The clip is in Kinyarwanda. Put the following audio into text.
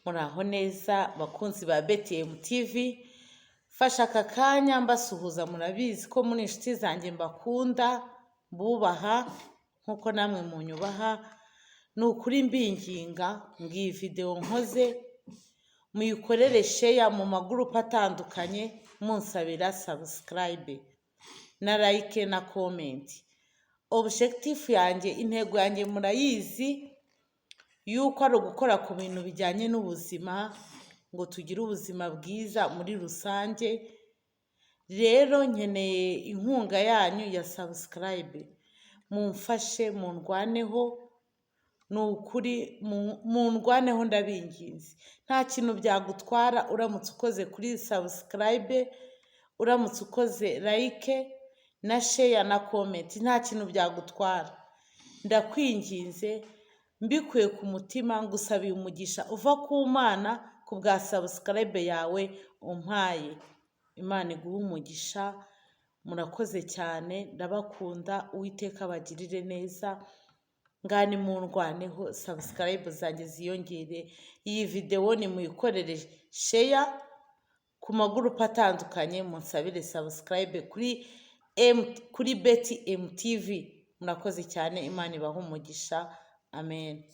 Muraho neza bakunzi ba BTM TV, mfashe aka kanya mbasuhuza. Murabizi ko muri inshuti zanjye, mbakunda, mbubaha nk'uko namwe munyubaha. Ni ukuri mbinginga ngo iyi videwo nkoze muyikorere share mu magurupe atandukanye, munsabira subscribe na like na comment. Objectif yanjye, intego yanjye murayizi yuko ari ugukora ku bintu bijyanye n'ubuzima, ngo tugire ubuzima bwiza muri rusange. Rero nkeneye inkunga yanyu ya subscribe, mumfashe mundwaneho, ni ukuri mundwaneho, ndabinginze. Nta kintu byagutwara uramutse ukoze kuri subscribe, uramutse ukoze like na share na comment, nta kintu byagutwara. Ndakwinginze mbikuye ku mutima, ngusabiye umugisha uva ku Mana ku bwa subscribe yawe umpaye. Imana iguhe umugisha, murakoze cyane, ndabakunda, Uwiteka abagirire neza. Ngani mundwaneho, subscribe zanjye ziyongere. Iyi videwo nimuyikorere share ku magurupe atandukanye, munsabire subscribe kuri M, kuri Beti MTV. Murakoze cyane, Imana ibahe umugisha, amen.